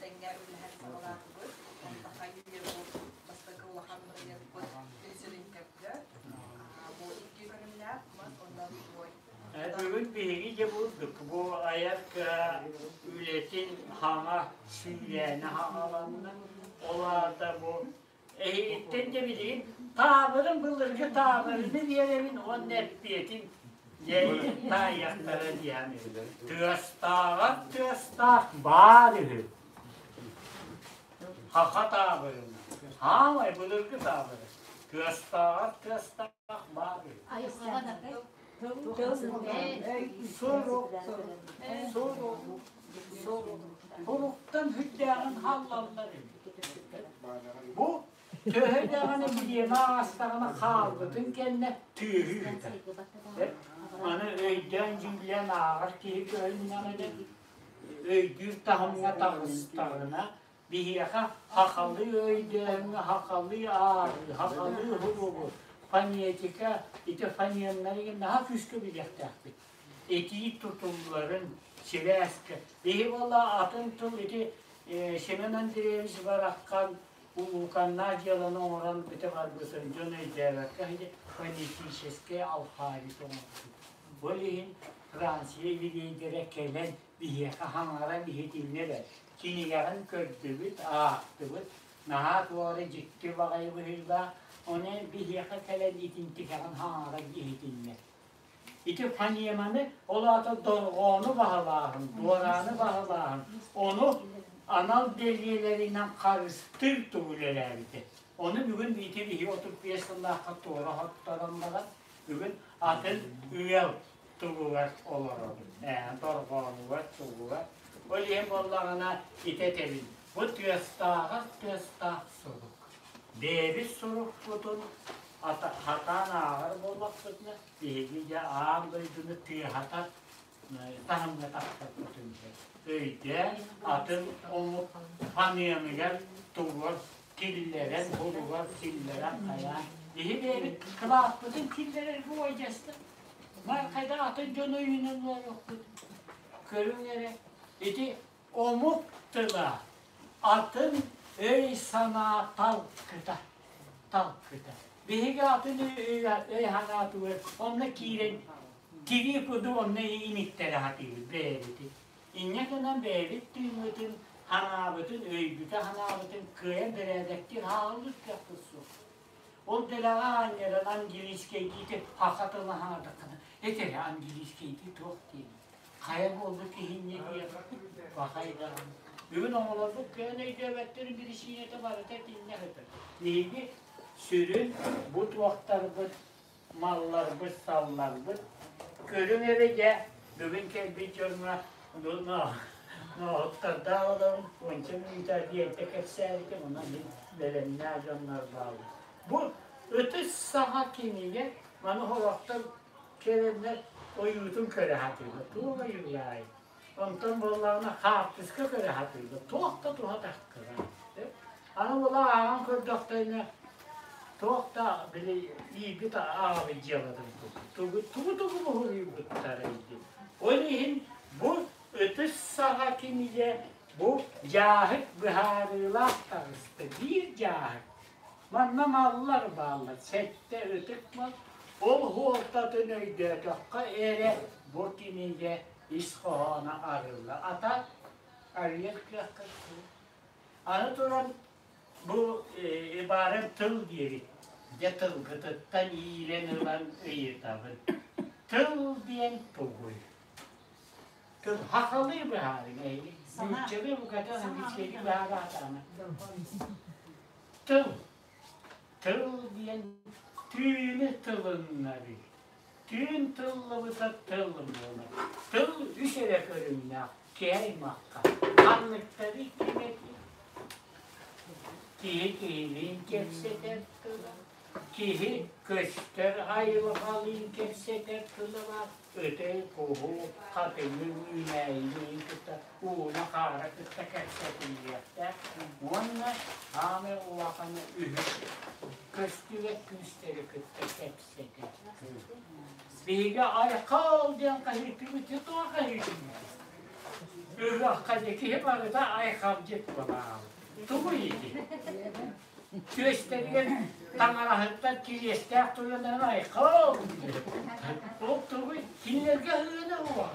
тэҥҥэ үлэлэһэн саҕалаатыбыт. Хайыы бу бастакы улахан бырайыакпыт күн сирин көрдө. Бу икки көрүҥнээх мас уонна туой. Бүгүн биһиги дьэ булдук бу айар кыһа үлэтин хаҥа сүүрээнэ хаҥаланна. Ол аата бу эһигиттэн дьэ билигин таабырын былыргы таабырыны биэрэбин уонна эппиэтин дьэ таайыахтара диэн тыастааҕар тыастаах баар үһү. Хаха таабырына. Хаамай былыргы таабыры. Тыастааҕар тыастаах баар үһү. Сурук, сурук, сурук. Суруктан сүрдээҕин хааллаллар үһү. Бу төһө даҕаны бириэмэ аастаҕына хаалбытын кэннэ тыаһы ыытар. Аны өйдөөн-дьүүллээн ааҕар киһи көһүннэҕинэ, өйдүүр таһымҥа таҕыстаҕына, биһиэхэ хахалыы өйдөөһүҥҥэ хахалыы ааҕыы, хахалыы уһулугу, фонетика, ити фонемнары наһаа күүскэ билиэхтээхпит. Этии тутулларын, сибээскэ. Биһи буолла атын тыл ити Семен Андреевич бараххан улууканнаах дьыаланы оҥорон бүтэ барбытын дьон өйдөөбөккө ити фонетическэй алфавит оҥорбут. Ол иһин Франция еврейдэрэ кэлэн биһиэхэ хаҥаран иһитиннэ кинигэҕин көрдүбүт, аахтыбыт, наһаа туора дьикти баҕайы быһыылаах, ону биһиэхэ кэлэн итинтикэҕин хаҥаран иһитиннэ. Ити фонеманы, ол аата дорҕоону баһылааһын, дуорааны баһылааһын, ону анал бэлиэлэринэн харыстыыр тугу үлэлээбитэ. Ону бүгүн ити биһи 35 сыллаахха туора хотторон баран, бүгүн атын ыал тугугар олоробут. Дорҕоонугар, тугугар. Ол иһин буоллаҕына ити этэбин. Бу тыастааҕар тыастаах сурук. Бэйэбит сурукпутун хатаан ааҕар буоллахпытына, биһиги дьэ аан дойдуну тыаһатар таһымҥа тахсарбытын өйдөөн, атын омук фонемыгар тугугар киллэрэн, булугар киллэрэн хайаан биһи бэйэбит кылааспытын киллэрэр буойдьаста. Хайдах атын дьон өйүнэн олоруохпут. Көрүҥ эрэ, ити омук тыла атын өй-санаа талкыта, талкыта. Биһиги атын өй-санаатыгар онно киирэн тирии курдук онно имиттэрэ сатыыбыт бэйэбитин. Инньэ гынан бэйэбит тыыммытын, санаабытын, өйбүтэ-санаабытын кыайан бэрээдэктиир хаалбыт кыахпыт суох. Ол дэлэҕэ аанньаран английскайдыы саха тыла хаҥатаххына, этэрэ английскайдыы туох диэний? Хайа буолбут киһинньэ диэх пахай даҕаны. Бүгүн оҕолорбут кыайан өйдөөбөттөрүн биричиинэтэ барыта итиннэ сытар. Биһиги сүрүн бу туохтарбыт, малларбыт-салларбыт көрүҥ эрэ дьэ бүгүн кэлбит дьоҥҥо ноһуттардаах олорон уонча мүнүүтэ биэрдэ кэпсээбитим, онон мин бэлэмнээх дьоннор бааллар. Бу ытыс саҕа кинигэ маны сорохтор кэлэннэр ойуутун көрө сатыыллар. Туох ойуулаай? Онтон буоллаҕына хаартыска көрө сатыыллар. Туох да туһа тахсыбат. Аны була ааҕан көрдөхтөрүнэ туох да били иирбит ааҕабыт дьыалатын тугу тугу тугу буһуруйбуттарай диэн. Ол иһин бу ытыс саҕа кинигэ бу дьааһык быһаарыылаах таҕыста. Биир дьааһык. Манна маллар бааллар, сэттэ ытык мал. Ол суолтатын өйдөөтөххө эрэ бу кинигэ ис хоһооно арыллар. Ата арыйар кыахха Аны туран бу ибааран тыл диэбит. Дьэ тылгытыттан иилэн ылан ыйытабын. Тыл диэн тугуй? Тыл хахалыы быһаарыҥ эһиги. Нууччалыы букатын английскайдыы быһаараатаҕына. Тыл. Тыл диэн тыыны тылыннарыы. Тыын тыллыбыта тыл буолар. Тыл үс эрэ көрүҥнээх киһи аймахха. Ханныктары кимэтий? Киһи киһилиин кэпсэтэр тыла, киһи көстөр айылҕалыын кэпсэтэр тыла баар, ыты, куһу, хатыҥы, үүнээйини кытта ууну-хаары кытта кэпсэтиллиэхтээх уонна саамай улахана үһүс көстүбэт күүстэри кытта кэпсэтэр. Биһиги айхал диэн хаһыытыыбыт, туох хаһыытыыбыт? Ыһыахха киһи барыта айхалдьыт буолаал. Тугуй ити? Түөстэригэр таҥараһыттар кириэстээх туйанарын айхал! Ол тугуй? Кинилэргэ ыһыына уоҕа.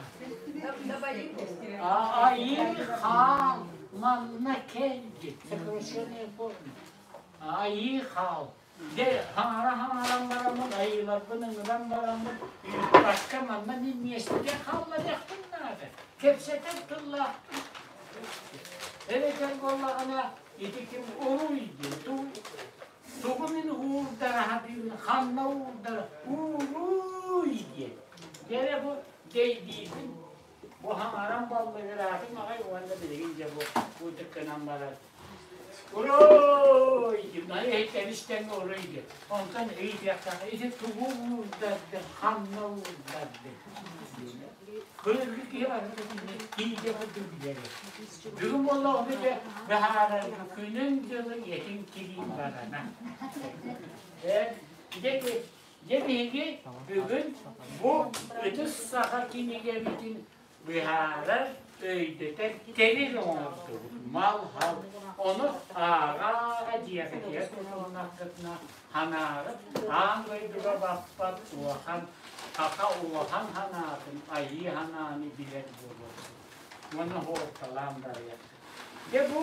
Айыы хаал манна кэлбит. Сокращенная форма. Айыы хаал. Дьэ, хаҥара-хаҥаран бараммын, айыыларбын ыҥыран бараммын, ыыппакка манна мин миэстэгэ хаалларыахпын наада. Кэпсэтэр тыллаахпын. Эбэтэр буоллаҕына, ити ким уруй диэн, тугу мин уурдара сатыыбын, ханна уурдара, ууруй диэн. Дьэ бу дэйдиирбин, бу хаҥаран баллыгыраатым аҕай уонна билигин дьэ бу бу дыккынан барар. Уруй! Иһиттэн уруй диэн. Онтон ыйытыахтаах ити тугу уурдардын, ханна уурдардын? Былыргы киһи барыта киигэ курдук билэр. Бүгүн буоллаҕына дьэ быһаарарга күнүн-дьылын этин кириин барана. Дьэ дьэ биһиги бүгүн бу ытыс саха кинигэбитин быһаарар, өйдөтөр тэрил оҥордубут, мал-хал. Ону ааҕа-ааҕа дьиэҕитигэр тутуннаххытына, санааҕыт аан дойдуга баппат улахан, саха улахан санаатын, айыы санааны билэр буолуоххут. Уонна суолталаан барыаххыт. Дьэ бу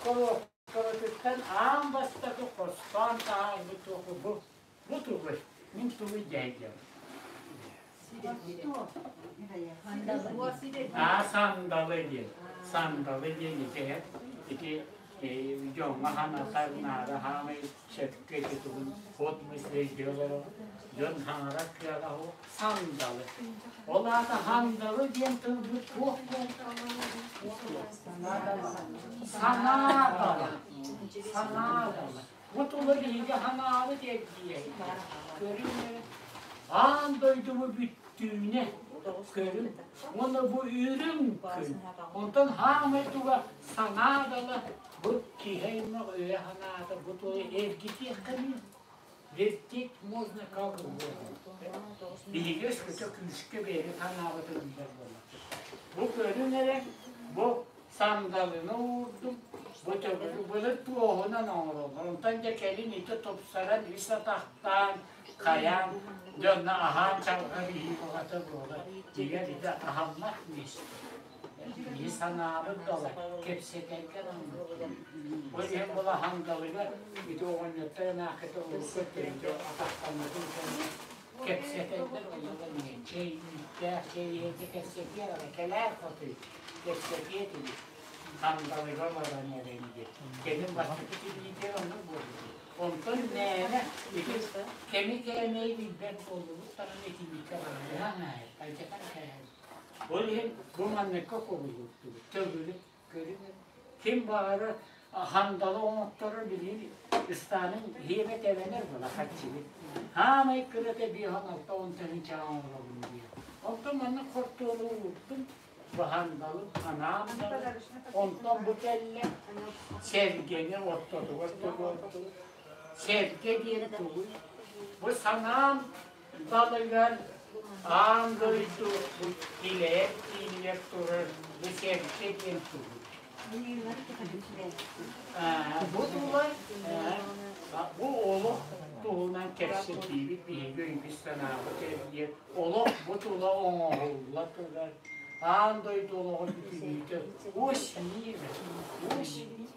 коробкабытыттан аан бастакы хостоон таһаарбыт туоху бу Бу тугуй? Мин тугуй дьайдым? Аа, сандалы диэн. Сандалы диэн ити ити дьоҥҥо ханатар наада хаамай сөпкө ити тугун ход мыслей дело дьон хаҥарар кыаҕа сандалы. Ол аата хандалы диэн тылбыт туох Санаатала. Санаатала. Бу тула биһиги ханаабыт эргийэр. Көрүҥ аан дойдубу бүттүүнэ көрүҥ уонна бу үрүҥ күн. Онтон хаамай туга санаа дала бу киһи аймах өйө санаата бу тула эргитиэххэ эмиэ. Вертеть можно как угодно. Биһиги өскөтө күүскэ бэйэбит санаабытын билэр буоллахпыт. Бу көрүҥ эрэ бу сандалыны уурдум, бу төгүрү былыр туоһунан оҥороллор. Онтон дьэ кэлин ити тупсаран үс атахтаан, хайаан, дьонно аһаан чалҕар иһии баҕата буолар. Дьиҥэр ити аһаммат миэстэ. Киһи санаабыт дала, кэпсэтэргэ ылыммыт. Ол иһин була хандалыга ити оҕонньоттор эмээххитэ урукку өттүгэр атахтаммытын кэннэ кэпсэтэллэр онно эмиэ чэй үүттээх чэй иһэргэ кэпсэтиэ эрэ кэлээр хотуй кэпсэтиэ этибит хандалыга олорон эрэн диэн кэлин бастакы тибиитигэр оннук буолбут онтон мээнэ ити кэми кээмэйи билбэт буоллубут даҕаны итинниккэ барыһан алдьатан кээһэбит ол иһин бу манныкка кубулуттубут төгүрүк көрүҥ ким баҕарар хандалы оҥотторор билигин ыстаанын иһиэбэ тэбэнэр була хаччыбыт хаамай кырата 56 тыһыынчаҕа оҥоробун диэн онтон манна хортуолу уурдум бу хандалы анаан онтон бу кэллэ сэргэни ортотугар туруордум сэргэ диэн тугуй бу санаам далыгар аан дойду бу килэйэр киинигэр турар бу сэргэ диэн тугуй Бу тула бу олох туһунан кэпсэтиибит биһиги өйбүт-санаабыт эргийэр. Олох бу тула оҥоһулла турар. Аан дойду олоҕо бүтүннүүтэ ось мира, ось мира.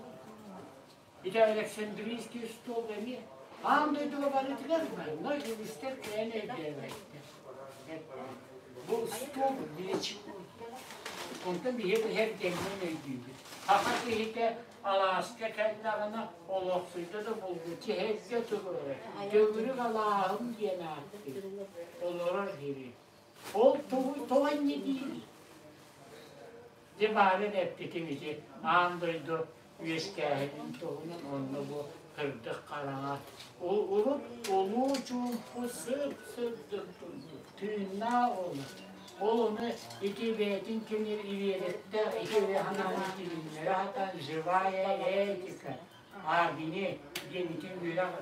Ити Александрийский стол эмиэ аан дойдуга барытыгар барна үгүстэр кыайан өйдөөбөттөр. Бу стол для чего? Онтон биһиги эргэннэн өйдүүбүт. Саха киһитэ алааска кэллэҕинэ олохсуйда да булгуччу эргэ туруорар. Төгүрүк алааһым диэн ааттыыр. Олорор сири. Ол тугу тоҕо инньэ диирий? Дьэ баарын эппитим ити аан дойду үөскээһинин туһунан онно бу кырдьык хараҥа урут улуу чуумпу сып-сырдык тыыннаах олох ол ону ити бэйэтин кэмигэр ириэрэттэх ити санааны тилиннэрэ сатаан живая этика Агни диэн ити үөрэх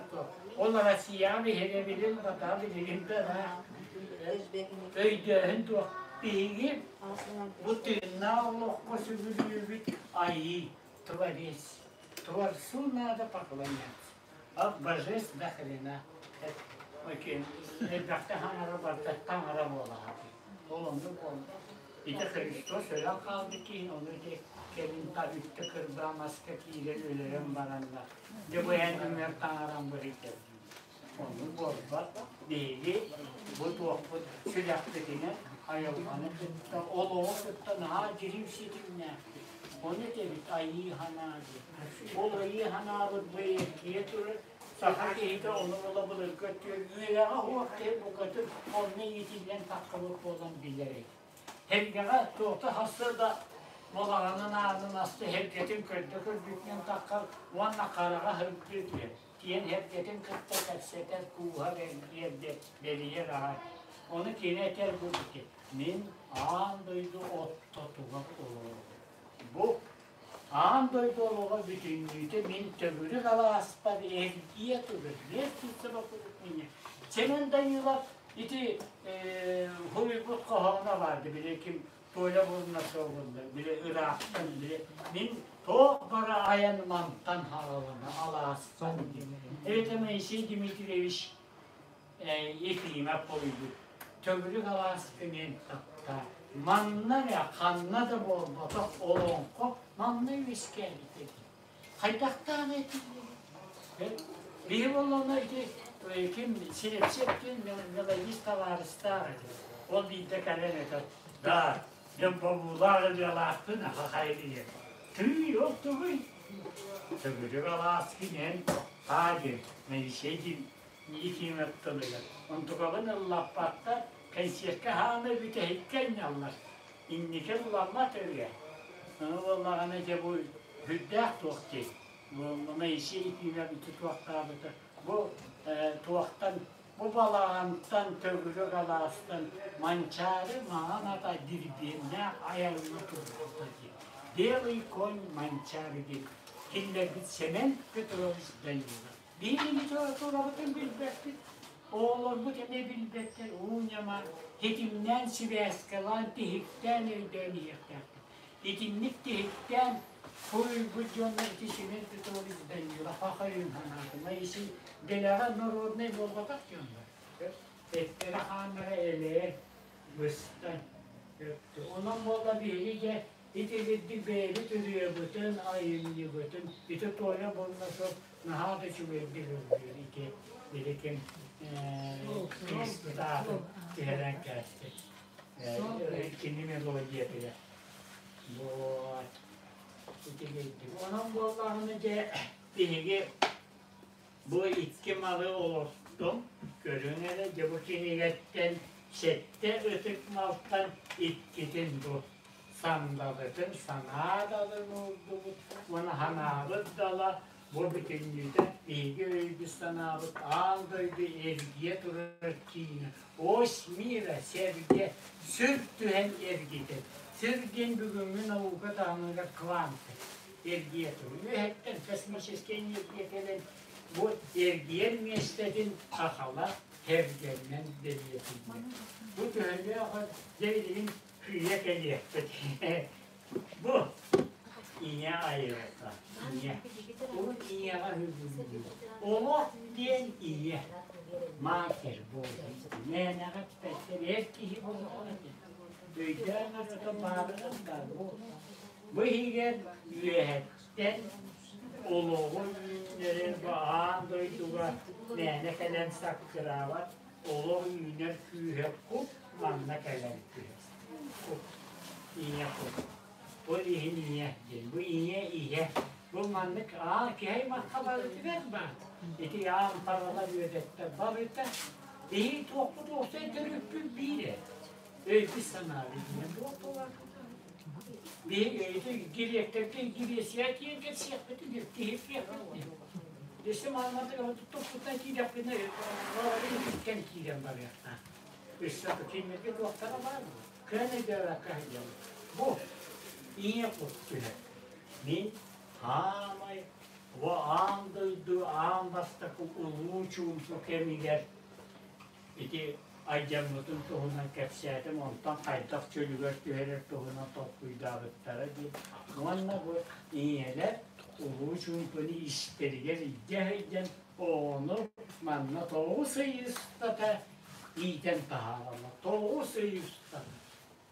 ол Россияҕа биһирэбилин бата билигин да өйдөөһүн туох. Биһиги бу тыыннаах олоххо сүгүрүйүүбүт Айыы, Творец. Творцу надо поклоняться. А божеств до хрена. Элбэхтэ хаҥара барда таҥара буолаҕа. Ол оннук буолла. Ити Христос өлөн хаалбыт киһи ону ити кэлин үттэ кырбаа маска киирэн өлөрөн бараннар. Дьэ бу эн үҥэр таҥарам быһыйдар. Оннук буолбат. Биһиги бу туохпут сүрэхпитинэн айылҕаны кытта, олоҕу кытта наһаа дьириҥ ситимнээхпит. Ону этэбит айыы санаа диэн. Ол айыы санаабыт бу эргийэ турар Саха киһитэ ону ыла былыргы өттүгэр үөрэҕэ суох киһи букатын онно иитиллэн таххыбыт буолан билэр эбит. Һэргэҕэ туохта сарсыарда балаҕанын аанын аста һэргэтин көрдө көрбүтүнэн таххар уонна хараҕа сырдыы түһэр. Тиэн һэргэтин кытта кэпсэтэр, кууһар, эргийэр бэрийэр аҕай. Ону кини этэр бу мин аан дойду ортотугар олоробун. Бу Аан дойду олоҕо бүтүннүүтэ мин төгүрүк алааспар эргийэ турар, вертится вокруг меня. Сэмэн Данилов ити суруйбут хоһооно баарды, били ким Толя Бурнашов буолла, били ыраахтан, били мин туох бара айан мантан хаалана алаастан диэн. Это Моисей Дмитриевич Ефимов буолбут. Төгүрүк алааска мен таптаа. Манна эрэ ханна да буолбатах олоҥхо манна үөскээбит эбит. Хайдахтаах этиллибит? Биһи буоллаҕына ити ким Силипсиэп диэн мелодист табаарыстаах этэ. Ол биирдэ кэлэн этэр, да, дьон бобуулаах ырыалаахпын аха диэн. Тыый, ол тугуй? Төгүрүк алааскын эн аа диэн Моисей Ефимов тылыгар. Онтукабын ыллаппаттар, кэнсиэркэ хаана бүтэһиккэ анньаллар. Инники ылламмат ырыа. Аны буоллаҕына дьэ бу сүрдээх туох дии. Бу Моисей Ефимов ити туохтаабыта. Бу туохтан бу балаҕантан төгүрүк алаастан Манчаары маҥан ата дирбиэннээх айаҥҥа турбута дии. Белый конь Манчаары диэн киллэрбит Сэмэн Петрович Данилов. Биһиги литературабытын билбэппит, оҕолорбут эмиэ билбэттэр, уу ньама тэтимнээн, сибээскэлээн, тиһиктээн өйдөөн иһиэхтээхпит. Итинник тиһиктээн суруйбут дьоннор ити Семен Петрович Данилов Хахайын санаатым. Ити дэлэҕэ народнай буолбатах дьоннор. Эттэрэ-хааннара элэйэн, быстан. Онон буолла биһиги дьэ итигирдик бэйэбит ырыабытын, айымньыбытын ити Толя Бурнашов наһаа да үчүгэйдик ыллыыр ити билигин кыыспыт түһэрэн кээспит. Кини мелодиятыгар. Вот. Итигирдик. Онон буоллаҕына дьэ биһиги бу икки малы олортум. Көрүҥ эрэ, дьэ бу кинигэттэн сэттэ ытык малтан иккитин бу сандалытын санаа далын уурдубут уонна ханаабыт дала бу бүтүннүүтэ биһиги өйбүт-санаабыт аан дойду эргийэ турар киинэ ось мира сэргэ сүр түһэн эргитэр сүр диэн бүгүҥҥү наука таһымыгар кванты эргийэ турар үөһэттэн космическай энергия кэлэн бу эргийэр миэстэтин сахалар кэргэнинэн бэлиэтииллэр бу төһөлөөх дьэ билигин Кыыһа кэлиэхпит. Бу ийэ айылҕа, ийэ. Урут ийэҕэ үһүгүн. Олох диэн ийэ. Матерь буолар. Мээнэҕэ эппэттэр, эр киһи буолуоҕа Өйдөөн ырыта баарынан да бу бу иһигэр үөһэттэн олоҕу үүннэрэр бу аан дойдуга мээнэ кэлэн саккыраабат олох үүнэр күүһэ кут манна кэлэн түһэр. Кут. Ийэ кут. Ол иһин ийэ диэн. Бу ийэ иһэ. Бу маннык аал киһи аймахха барытыгар баар. Ити аан паралар үөдэттэр барыта. Биһиги туохпут уопсай төрүппүт биир ээ. Өйбүт санаабыт диэн туох буолар? Биһиги гректэргэ Греция тиийэн кэпсиэхпитин, киһиргиэхпит Өссө маалматыгар туппуттан киирэхпинэ, кэн киирэн барыахтаах. Өссө кинилэргэ туохтара баар буо. Кыан өйдөөбөккө сылдьабын. Бу ийэ кут түһэр. Мин хаамай бу аан дойду аан бастакы улуу чуумпу кэмигэр ити Айдьаммытын туһунан кэпсээтим, онтон хайдах чөлүгэр түһэрэр туһунан толкуйдаабыттара диэн. Уонна бу ийэлэр улуу чуумпуну истэригэр илдьэ сылдьан оҕону манна 9 ый устата иитэн таһаараллар. 9 ый устата.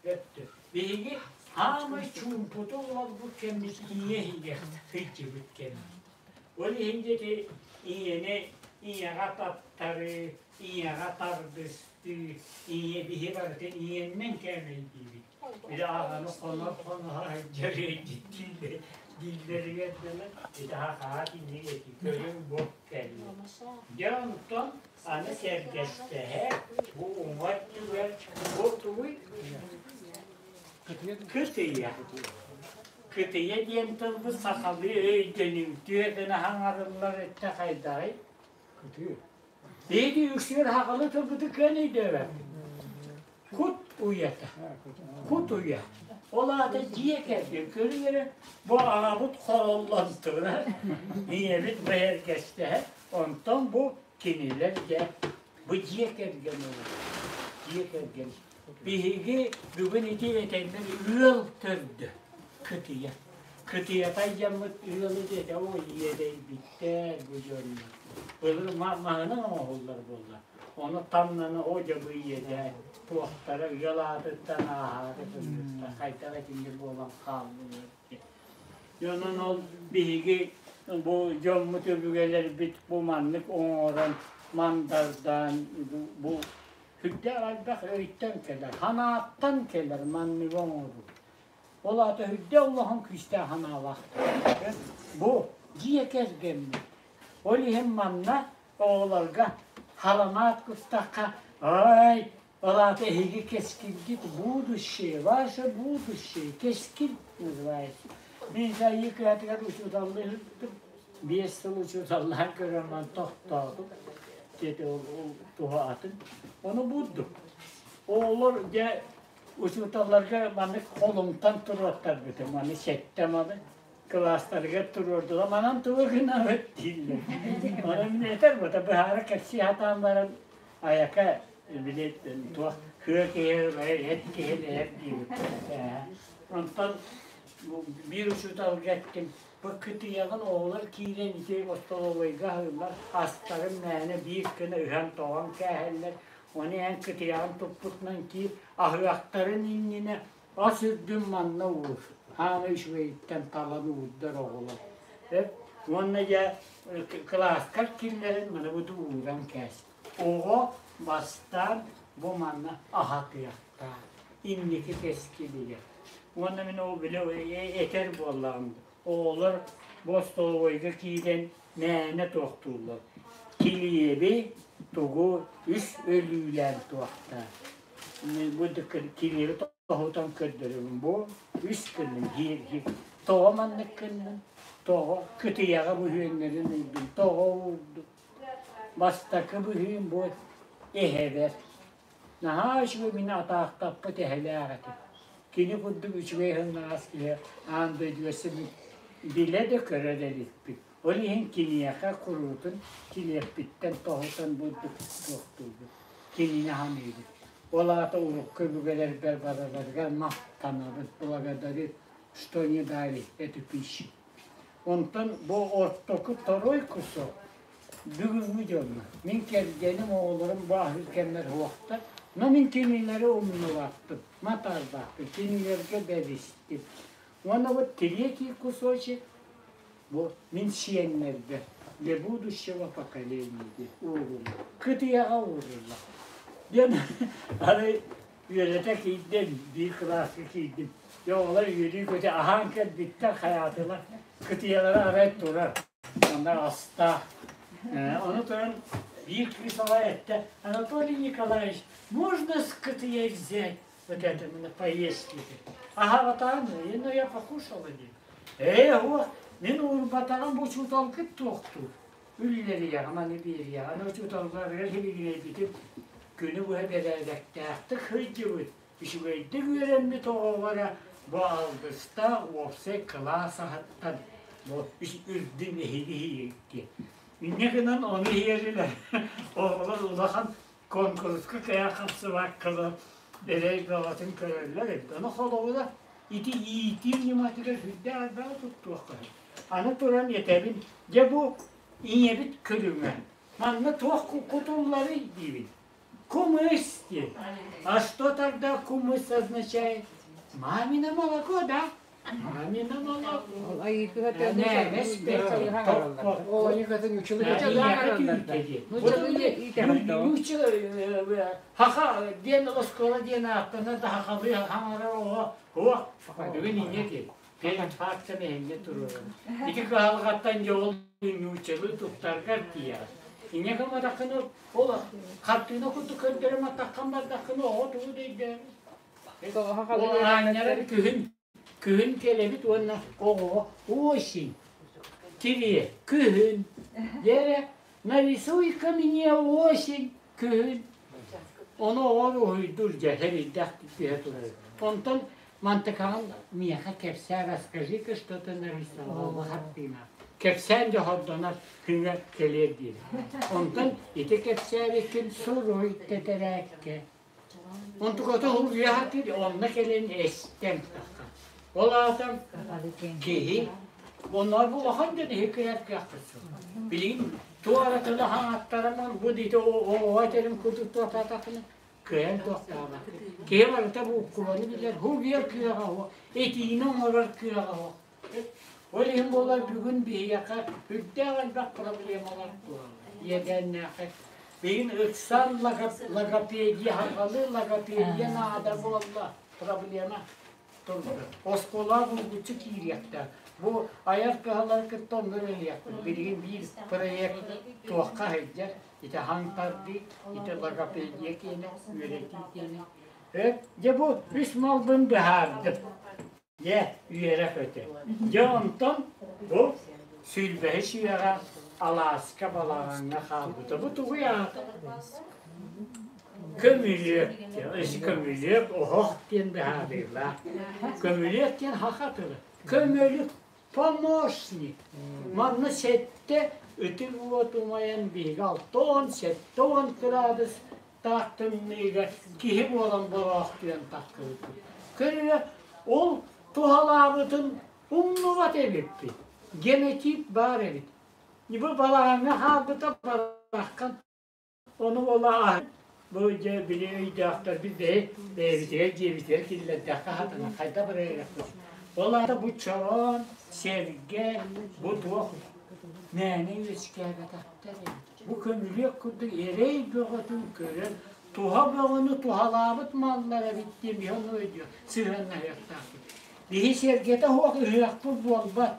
Өттө. Биһиги хаамай чуумпуту олорбут кэммит ийэ иһигэр сылдьыбыт кэммит. Ол иһин диэки ийэни ийэҕэ таптарыы, ийэҕэ тардыстыы, ийэ биһи барытын ийэннэн кээмэйдиибит. Били аҕаны хонор-хоноһо сылдьар дииллэр дииллэригэр дылы ити хахаат инник эти көрүҥ бу кэллэ. Дьэ онтон аны сэргэстэһэ бу уҥа өттүгэр бу тугуй? Кытыйа. Кытыйа диэн тылбыт сахалыы өйдөнүмтүө гына хаҥарыллар өттө хайдаҕый? Кытыы. Биһиги үксүгэр сахалыы тылбыты кыан өйдөөбөппүт. Кут уйата. Кут уйа. Ол аата дьиэ кэргэн көрүҥ эрэ бу аҕабыт хороллон турар, ийэбит бэйэргэстэһэр, онтон бу кинилэр дьэ бу дьиэ кэргэн олорор. Дьиэ кэргэн. Биһиги бүгүн ити этэллэр ыал төрдө кытыйа. Кытыйата айдьаммыт ыалы диэтэ оо иэдэйбиттэр бу дьоннор. Былыр маһынан оҥоһуллар буолла. Ону тамнаны оо дьэ бу иэдээн туохтара ыал аатыттан ааһаары гыммыттар хайдах итинник буолан хааллылар диэн. Онон ол биһиги бу дьоммут өбүгэлэрбит бу маннык оҥорон мандардаан бу сүрдээх элбэх өйтөн кэлэр, санааттан кэлэр манныгы оҥоруу. Ол аата үрдэ улахан күүстээх санаалаах. Бу дьиэ кэргэммит. Ол иһин манна оҕолорго халамаат куттахха, ай, ол аата эһиги кэскилгит будущее, ваше будущее, кэскил называется. Мин Сайыы кыһатыгар учууталлыы сырыттым. 5 сыл учууталлаан көрөн баран тохтоотум. Диэти ол туһа атын. Ону бурдук. Оҕолор дьэ учууталларга маннык холумтан туруортарбытым, маны сэттэ малы кылаастарыгар туруордулар, манан тугу гынабыт дииллэр. Ону мин этэр бута быһаара кэпсии сатаан баран айака били туох кыа киһи эт киһи эт диибит. Онтон биир учууталга эттим, бу кытыйаҕын оҕолор киирэн ити остолобуойга аһыыллар, астарын мээнэ биир гына ыһан-тоҕон кээһэллэр, Ону эн кытыйаҕын туппутунан киир, аһыахтарын иннинэ ас үрдүн манна уур, хаана үчүгэйиттэн талан уурдар оҕолор. Уонна дьэ кылааскар киллэрэн маны бу ууран кээс. Оҕо бастаан бу манна аһатыахтаах, инники кэскилигэр. Уонна мин ол били этэр буоллаҕым, оҕолор бу остолобуойга киирэн мээнэ туохтууллар. Килиэби тугу үс өлүүлээн туохтаан. Бу килиэби тоһутан көрдөрөбүн. Бу үс гынным биир Тоҕо маннык гынным? Тоҕо кытыйаҕа быһыыннарын ыйдым? Тоҕо уурдум? Бастакы быһыым бу эһэбэр. Наһаа үчүгэй мин атаахтаппыт эһэлээх этим. Кини курдук үчүгэй сымнаҕас киһи аан дойдуга билэ да көрө да иликпин. Ол иһин киниэхэ куруутун килиэппиттэн тоһутан бурдук туохтуубун, кинини саныыбын. Ол аата урукку өбүгэлэрбэр барыларыгар махтанабын, благодарю, что не дали эту пищу. Онтон бу ортоку второй кусок бүгүҥҥү дьоҥҥо мин кэргэним, оҕолорум бу аһыыр кэммэр суохтар, но мин кинилэри умнубаппын, матаарбаппын, кинилэргэ бэристим. Уонна вот третий кусочек бу мин сиэннэрбэр для будущего поколения диэн ууруллар. Кытыйаҕа ууруллар. Диэн арай үөрэтэ киирдим, биир кылааска киирдим. Дьэ оҕолор үөрүү-көтүү аһаан кэлбиттэр хайаатылар. Кытыйалара арай турар. Онно астаах. Ону туран биир кыыс оҕо эттэ, Анатолий Николаевич, можно с кытыйа взять вот это на поесть? Аһаҕатаан, ну я покушала диэн. Ээ, уох, мин уурбатаҕым бу учууталгыт туохтуур. Үллэриэҕим, аны биэриэҕим. Аны учууталларыгар сибигинэйбитим күнү быһа бэрээдэктээхтик сылдьыбыт, үчүгэйдик үөрэммит оҕолоро бу алгыстаах уопсай кылаас аһыттан бу үрдүн эһиги иһиэккэ. Инньэ гынан ону иһэрилэр оҕолор улахан Куонкуруска кыайан хапсыбаккалар эрэй бөҕөтүн көрөллөр эбит. Ону холобура ити иитии ньыматыгар сүрдээх элбэҕи туттуохха сөп. Аны туран этэбин, дьэ бу ийэбит көрүҥэ. Манна туох кутулларый диибин. Кумыс диэн. А что тогда кумыс означает? Мамино молоко, да? Мамино молоко. Хаха диэн оскуола диэн ааттана да хахалыы хаҥарар оҕо суох. Бүгүн инньэ диэн. Пенфакция мэһинньэ туруоран. Ити кыһалҕаттан дьэ ол нууччалыы туттаргар тиийэҕин. Инньэ гымматаххына ол хартыына курдук көрдөрөн атаххын бардаххына оҕо тугу да өйдөөбөт. Ол аанньарар күһүн күһүн кэлэбит уонна оҕоҕо осень тириэ күһүн дьэ нарисуй-ка мне осень күһүн ону оҕо уһуйдуур дьэ сэбирдэх түһэ турар онтон мантыкаҕын миэхэ кэпсээ расскажи-ка что ты нарисовала хартыына кэпсээн дьоһордонор күҥэ кэлиэр диэри онтон ити кэпсээбиккин суруй тэтэрээккэ Онтуката уһуйа сатыыр, онно кэлэн эстэн таххар. Ол аата киһи онноор бу улахан дьон иһи кыайар кыахпыт суох. Билигин туох эрэ тылы хаҥаттаран бу диити оҕо этэрин курдук туохтаатаххына кыайан туохтаабаккын. Киһи барыта бууккубаны билэр, һугуйар кыаҕа суох, этиини оҥорор кыаҕа суох. Ол иһин буолар бүгүн биһиэхэ үрдээх элбэх проблемалар тураллар. Иэдээннээххэ Билигин ыксаан логопедия, сахалыы логопедия наада буолла, проблема турда. Оскуолаҕа булгуччу киириэхтээх. Бу айар кыһалары кытта онно үлэлиэхпит. Билигин биир проект туохха сылдьар, ити хаҥтардыы, ити логопедия киэнэ, үөрэтии киэнэ. Дьэ бу үс малбын быһаардым. Дьэ, үөрэх өтө. Дьэ онтон бу сүүрбэһис үйэҕэ алааска балаҕаҥҥа хаалбыта. Бу тугуй аата? Көмүлүөк диэн. Көмүлүөк оһох диэн быһаарыылаах. Көмүлүөк диэн саха тыла. Көмөлүк помощник. Манна сэттэ ытык уот умайан биһиги 60-70 кыраадыс таах тымныыга киһи буолан бороохтуйан тахсыбыппыт. Көрүө, ол туһалаабытын умнубат эбиппит. Генотип баар эбит. Бу балаҕаҥҥа хаалбыта бараххан ону ола бу дьэ били өйдөөхтөрбүт бэйи бэйэбитигэр дьиэбитигэр киллэрдэххэ хатана хайдах барыахпыт. Ол аата бу чороон, сэргэ, бу туох мээнэ үөскээбэтэхтэр эбит. Бу көмүлүөк курдук эрэй бөҕөтүн көрөн, туһа бөҕөнү туһалаабыт маллар эбит диэн биһи ону өйдүөх, сыһыаннаһыахтаахпыт. Биһи сэргэтэ суох ыһыахпыт буолбат,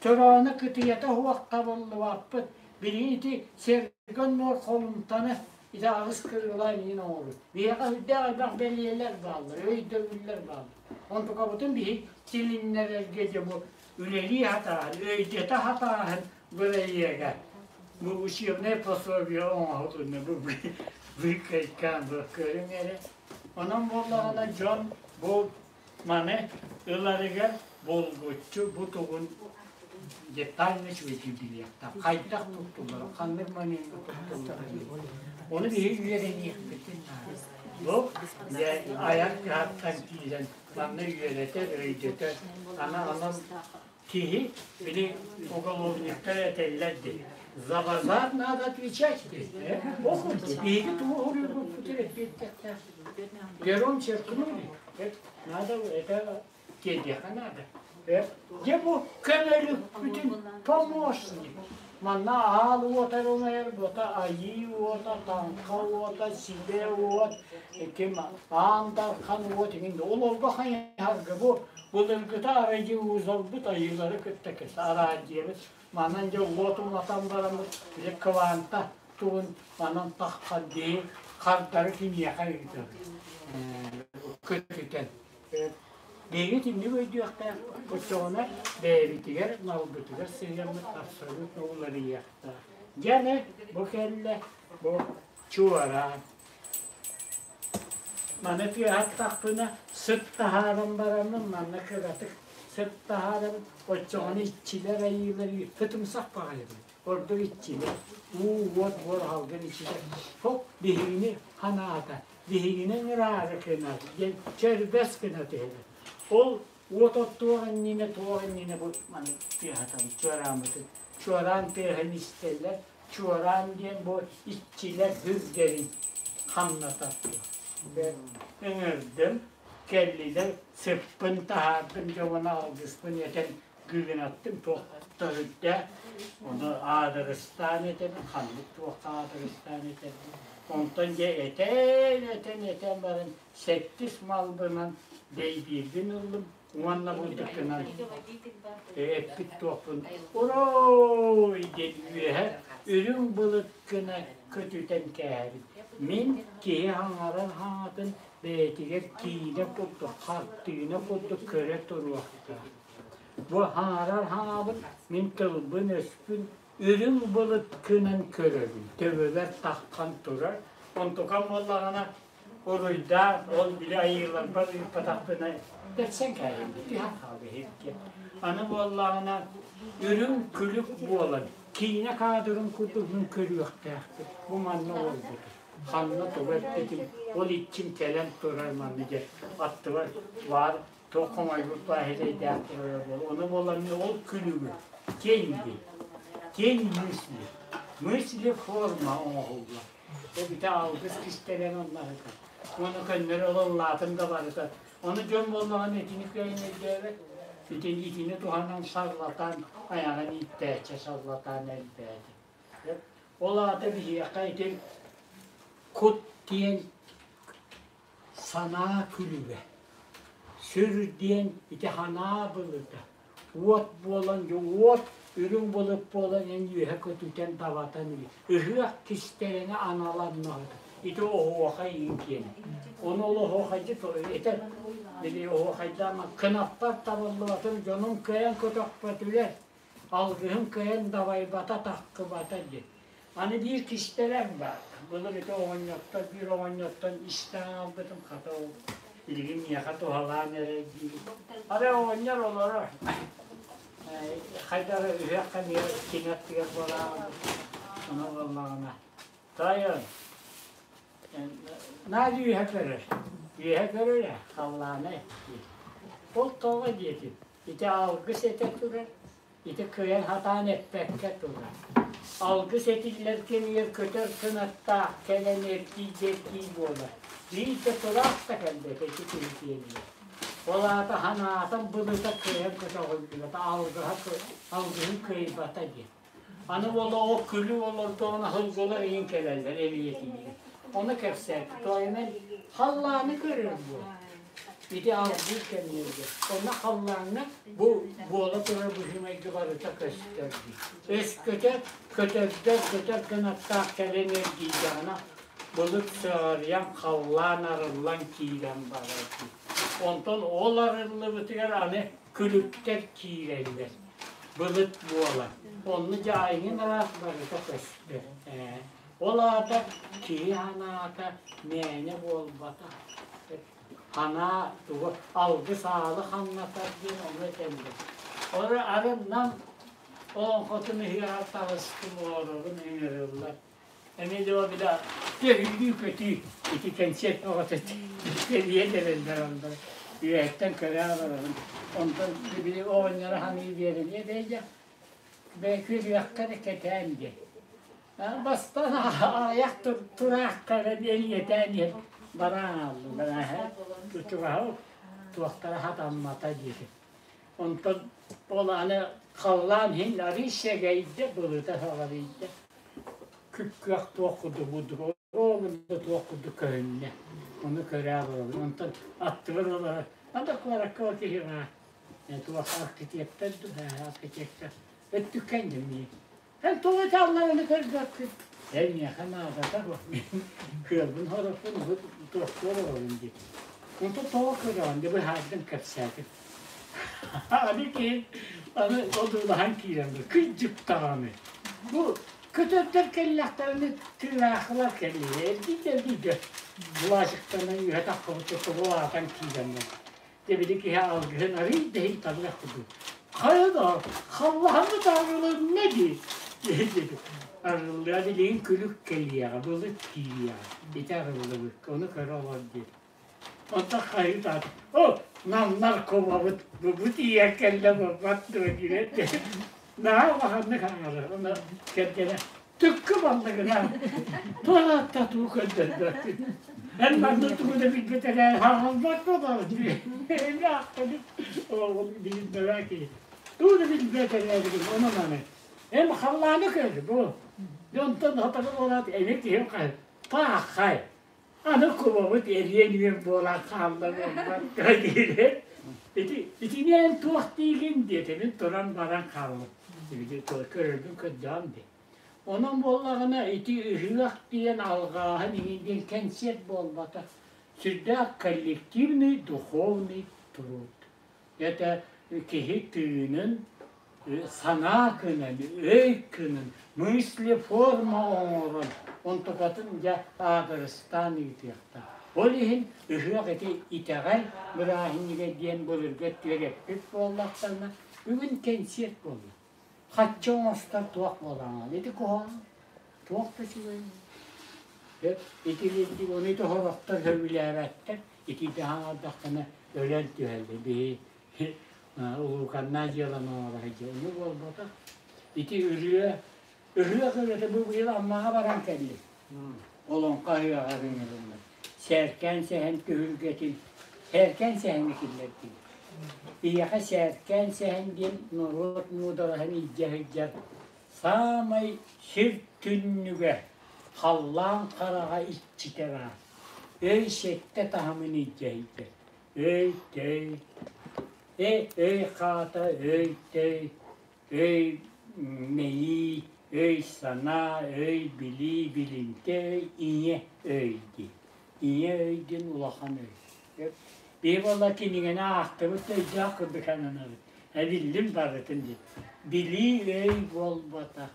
чорооно кытыйата суох табыллыбаппыт. Билигин ити сэргэ оннугар холумтаны ити аҕыс кырыылаах иҥин оҥорбут. Биһиэхэ сүрдээх элбэх бэлиэлэр бааллар, өйдөбүллэр бааллар. Онтукабытын биһи тилиннэрэргэ дьэ бу үлэлии сатааһын, өйдөтө сатааһын бырайыага бу учебное пособие оҥоһулунна бу быыкайкаан бу көрүҥ эрэ. Онон буоллаҕына дьон бу маны ыларыгар булгуччу бу тугун детально үчүгэйдик билиэхтээх. Хайдах туттуллара, ханнык момеҥҥа туттуллара. Ону биһиги үөрэниэхпитин наада. Бу дьэ айар кыһаттан киирэн манна үөрэтэр, өйдөтөр, ана онон Киһи, били уголовниктар этэллэр дии, за базар надо отвечать дии. Ол курдук, биһиги тугу уруйбуппутун эппиэттэхтээх. Пером черкнули, надо это тиэрдиэххэ наада. Дьэ бу көмөлүкпүтүн помощник. Манна аал уота умайар буота айыы уота, таҥха уота, сибэ уот, ким аан дархан уот иҥин олорго хайыһарга бу Былыргыта арадьыузалбыт айыылары кытта кэс араадьыйабыт манан дьэ уот уматан бараммыт били кванта тугун манан таххан дии хардары киниэхэ ыытабыт көтүтэн биһиги итинник өйдүөхтээх оччоҕуна бэйэбитигэр малбытыгар сыһыаммыт абсолютно уларыйыахтаах дьэ аны бу кэллэ бу чуораан Маны тыаһаттахпына сыт таһааран бараммын манна кыратык Сыт таһаарабыт, оччоҕуна иччилэр айыылар сытымсах баҕайыбыт. Ордук иччилэр, уу, уот, буор аһалгын иччитэ. Хоп, биһигини ханаата, биһигини ыҥыраары гынар диэн чөрбөс гына түһэбит. Ол уот оттуох иннинэ, туох иннинэ бу маны тыаһатабыт, чуорааммытын. Чуораан тыаһын истэллэр, Чуораан диэн бу иччилэр үрдэрин хамнатар. Ыҥырдым, кэллилэр, сыппын таһаардым, дьэ уонна алгыспын этэн гыгынаттым, туох да ону аадырыстаан этэбин, ханнык туохха аадырыстаан этэбин. Онтон дьэ этэн, этэн, этэн баран сэттис малбынан дэйбиирбин ыллым уонна бурдуккунан эппит туохпун «Орой!» диэн үөһэ үрүҥ былыт гына көтүтэн кээһэбин. Мин киһи хаҥарар хаҥатын бэйэтигэр киинэ курдук, хартыына курдук көрө туруохтаах. Бу хаҥарар хаҥабын мин тылбын-өспүн үрүҥ былыт гынан көрөбүн, төбөбөр таххан турар. Онтукам буоллаҕына Уруйдаах ол били айыыларбар ыыппатахпына бэрсэн кээһиннэ түһэн хаалла иһирдьэ. Аны буоллаҕына үрүҥ күлүк буолан киинэ каадырын курдук мин көрүөхтээхпин. Бу манна олорбутум. Ханна тугу эппитим ол иччим кэлэн турар манна дьэ аттыбар баар туох хомойбут бааһыйдаах турара буолуо. Ону буолан ол күлүгү тень диэн тень мысли мысли форма оҥоһуллар. Эбитэ алгыс кистэлэҥ онноһута. Уонна көннөрү ол ыллаатым да барыта. Ону дьон буоллаҕына итини кыайан өйдөөбөт. Итини, итини туһанан шарлатан, айаҕын ииттээччи шарлатан элбээтэ. Ол аата биһиэхэ ити кут диэн санаа күлүгэ. Сүр диэн ити санаа былыта. Уот буолан, уот үрүҥ былыт буолан эн үөһэ көтүтэн табатан ыһыах кистэлэҥэ аналаннаҕыта. Ити оһуохай иин киэнэ. Ону ол оһуохайдьыт этэр били оһуохайдаама кынаппар табыллыбатым дьонум кыайан көтөхпөтүлэр алгыһым кыайан дабайбата таххыбата диэн. Аны биир кистэлэҥ баар. Былыр ити оҕонньоттон, биир оҕонньоттон истэн аҕалбытым, хата ол билигин миэхэ туһалаан эрэр диир. Арай оҕонньор олорор. Хайдах эрэ үһүөххэ эмиэ кини аттыгар буолааҕын ону буоллаҕына. Тойон, наар үөһэ көрөр. Үөһэ көрөр ээ, халлаана диир. Ол тоҕо диэтим, ити алгыс этэ турар, Ити кыайан сатаан эппэккэ турар. Алгыс этиллэр кэмигэр көтөр кынаттаах кэлэн эргий-дэргий буолар. Биир да тураах да кэлбэтэ ити киһи киэнигэр. Ол аата санаатын былыта кыайан көтөҕүллүбэтэ, алгыһа алгыһын кыайбата диэн. Аны олоҕу күлүү олордоҕуна сылгылар иһин кэлэллэр элиэтиигэр. Ону кэпсээт, тойонун халлааны көрөр буол. Ити алгыыр кэмнэргэ. Онно халлааҥҥа бу буола турар быһыы-майгы барыта көстөр дии. Өскөтө көтөрдөр көтөр кынаттаах кэлэн эргийдэҕинэ, былыт сыҕарыйан халлаан арыллан киирэн барар дии. Онтон ол арыллыбытыгар аны күлүктэр киирэллэр. Былыт буолар. Онно дьэ айыҥын араас барыта көстөр. Ээ. Ол аата киһи санаата мээнэ буолбатах. Санаа тугу алгыс аалы хамнатар диэн ону этэллэр. Ары арыннан олоҥхотун ыһыаҕар таҕыстым олорорун ыҥырыллар. Эмиэ дьэ бile төһүүлүү көтүү ити кэнсиэт бөҕөтө кэлиэн эрэллэр онно үөһэттэн көрө олоробун. Онтон били оҕонньоро саныы биэрэниэ бэйдэ бэйкүрүөххэ эрэ кэтээн диэн. Бастаан аҕыйах тураахтара диэн иһэн бараан ааллылар чугаһы туохтара хатаммата диэтим. Онтон ол аны халлаан иһин арыый сэгэйдэ, былыта саҕарыйда. Күп-күөх туох курдук бурдук оруобуна туох курдук көһүннэ. Ону көрө олоробун. Онтон аттыбар олорор анда куоракка ол киһи баар. Туох архитектор дуу, архитектор өттүккэ инньэ Эн тоҕо ытаалларыны көрбөккүн? Эн миэхэ наадата суох. Кыалбын хороппун уһут туохтуор олорун дии. Онтон тоҕо көрөҕүн дии быһаардым кэпсээтим. Аны киһи аны одуулаһан киирэн кырдьык даҕаны. Бу көтөрдөр кэллэхтэринэ тыыраахылар кэллилэр эргийдэ эргийдэ. Булаачыктанан үөһэ таххыбыт тугу аатан киирэннэр. Дьэ били киһи алгыһын арыый да иһин табыах курдук. Хайа да, халлаһаммыт арылынна дии диэбит. Арыллыа билигин күлүк кэлиэҕэ, былыт киириэҕэ. Ити арыллыбыкка, ону көрө олор диэт. Онтон хаһыытаат, о, намнар кубабыт, бу тиийэн кэллэ буолбат дуо диэт. Наһаа улаханнык аҥара, ону кэргэнэ Түккү баллыгына туох да тугу көрдөрбөккүн. Эн манна тугу да билбэт эрээри хаалбат буолаҕын дии. Эми аахтабыт оҕол билбэбэ киһи. Тугу да билбэт эрээригин онон аны. Эн халлааны көр бу. Дьонтон хотону буолаат эми киһим хаһы. Пааххай. Аны кубабыт эриэн үөн буолан хаалла буолбат диир. Ити итини эн туох диигин диэтэ мин туран баран хааллым. Көрөрбүн көрдөөн дии. Онон буоллаҕына ити ыһыах диэн алҕааһын иһин диэн кэнсиэрт буолбата. Сүрдээх коллективный духовный труд. Это киһи тыынын санаа кынан, өй кынан, мысли форма оҥорон, онтукатын дьэ аадырыстаан ыытыахтаах. Ол иһин ыһыах ити итэҕэл бырааһынньыга диэн былыргы өттүгэр эппит буоллахтарына, бүгүн кэнсиэрт буолла. Хаччы оҥостор туох буолаҥал? Ити куһаҕан, туох да үчүгэй. Ити ону ити сорохтор сөбүлээбэттэр, итиитэ хаҥардахтана өлөн түһэллэр. Биһи улууканнаах дьыаланы оҥоро сылдьар. Ону буолбатах. Ити ырыа, ыһыах ырыата бу быйыл Аммаҕа баран кэллим. Олоҥхо ыһыаҕар ыҥырыллар. Сээркээн сэһэн түһүлгэтин, Сээркээн сэһэҥҥэ киллэрдим. Биһиэхэ Сээркээн сэһэн диэн норуот муудараһын илдьэ сылдьар саамай сир түннүгэ, халлаан хараҕа иччитэ баар. Өй сэттэ таһымын илдьэ сылдьар. Өй төй, э өй хаата, өй төй, өй мэйии, өй санаа, өй билии, билимтэ өй, ийэ өй дии. Ийэ өй диэн улахан өй. Биһи буолла кинигэни аахтыбыт да өйдөөх курдук сананабыт. Эбиллим барытын диэн. Билии өй буолбатах.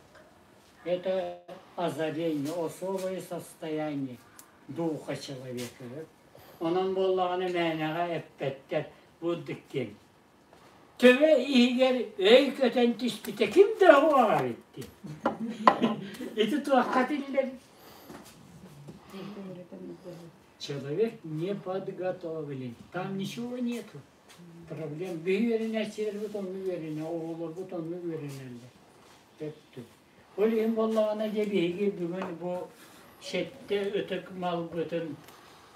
Это озарение, особое состояние духа человека. Онон буоллаҕына мээнэҕэ эппэттэр бурдук диэн. Төбө иһигэр өй көтөн түспүтэ ким да уоҕар итти. Ити туохха тиллэр? Человек не подготовлен. Там ничего нету. Проблем. Биһи үөрэнээччилэрбит онну үөрэнэ, оҕолорбут онну үөрэнэллэр. Өттү. Ол иһин буоллаҕына дьэ биһиги бүгүн бу сэттэ ытык малбытын